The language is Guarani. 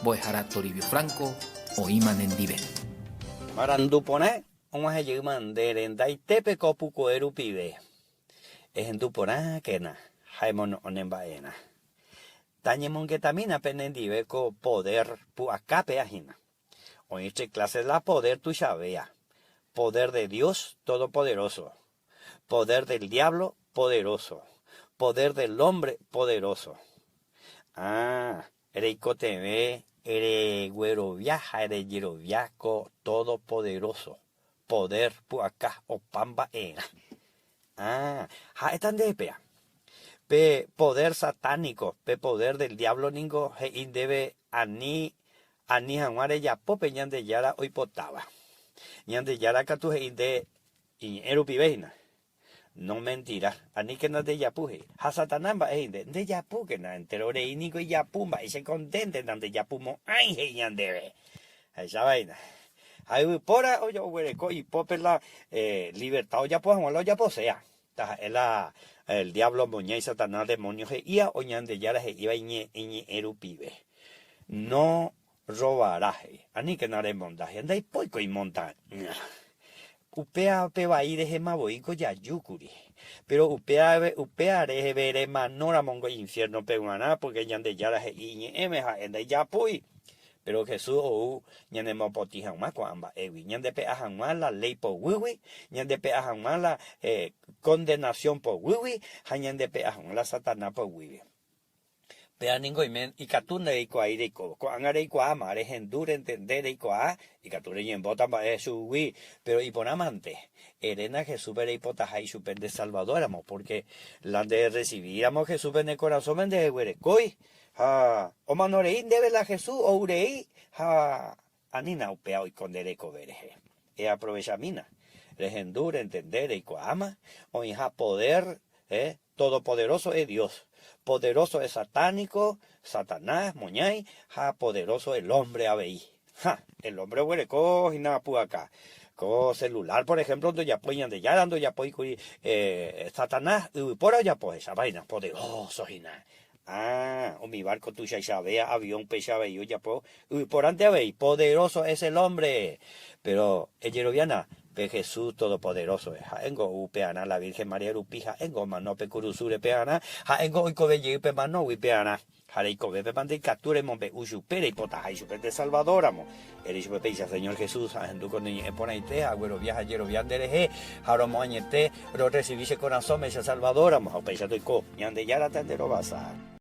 Mbo'ehára Toribio Franco oĩma nendive. Marandu porã og̃uahẽ jeýma nde rendaitépe ko pukoe rupive. Ehendu porãkena ha emono'õ ne mba'erã. Tañemongetamína penendive ko poder pu'akápe ahína. Oĩ che clase la poder tuichavéa, poder de Dios Todopoderoso, poder del diablo poderoso, poder del hombre poderoso. Ah, reikotevẽ reguerovia ha rejerovia ko Todopoderoso poder pu'aka opa mba'erã. Ah, ha'éta ndéve péa. Pe poder satánico, pe poder del diablo ningo he'i ndéve ani ani hag̃ua rejapo pe Ñandejára oipotáva. Ñandejára katu he'i nde iñe'ẽ rupive hína, No mentirá, aníkena ndejapu he'i. Ha Satanás mba'e he'i nde, Ndejapúkena, entéro rei niko ijapu, mba'éichako ndénte nandejapumo'ãi he'i ñandéve. Jahecháva hína. Ha yvypóra oguereko ipópe la libertad ojapo hag̃ua la ojaposéa. Taha'e la el diablo omoñái Satanás demonio he'íva o Ñandejára he'íva iñe'ẽ rupive. No robará he'i. Aníkena remonda he'i. Ndaipóiko imondaña. Upéva pe vai rehema voíko jajúkuri. Péro upéva upéva reheve remanóramongo infiérnope g̃uarã, pórke Ñandejára he'i iñe'ẽme ha'e ndaijapúi. Péro Jesús ou ñanemopotĩ hag̃ua ko'ã mba'égui, ñandepe'a hag̃ua la léi poguýgui, ñandepe'a hag̃ua la kondenasión poguýgui ha ñandepe'a hag̃ua la Satanás poguýgui. Péva ningo oime ikatu ndereikuaái reikóvo. Ko'ág̃a reikuaáma, rehendu, rentende, reikuaa, ikatu reñembóta mba'e chugui, péro iporãmante, eréna Jesúspe reipotaha ichupe nde Salvadóramo, pórke la nde erresivíramo Jesúspe ne korasõme ndereguerekói, ha omano rei ndéve la Jesús ou rei ha anína upéva oiko nde rekove rehe. Eaprovechamína, rehendu, rentende, reikuaáma oĩha podér Todopoderoso es Dios, poderoso es satánico, Satanás, moñái, ha poderoso el hombre avei. Ha! El hombre oguereko hína pu'aka. Ko celular, por ejemplo, ndojapói Ñandejára, ndojapói kuri Satanás, yvypóra ojapo, hechápa hína, poderoso hína. Ah, umi barco tuichaichavéa, avión péicha avei ojapo, yvypórante avei, poderoso es el hombre. Pero ejeroviána, pe Jesús Todopoderoso, ha'éngo ou pearã la Virgen María rupi, ha'éngo omano pe kurusúre pearã, ha'éngo oikove jey pe manógui pearã. Ha reikovépepa ndaikatu remombe'u chupe reipotaha ichupe nde Salvador ramo. Ere ichupe péicha, Señor Jesús, ahendu ko ne ñe'ẽ porãite, aguerovia ha ajerovia nde rehe, ha romoañete rorresivi che korasõme che Salvador ramo, ha upéicha toiko. Ñandejára ta nde rovasa.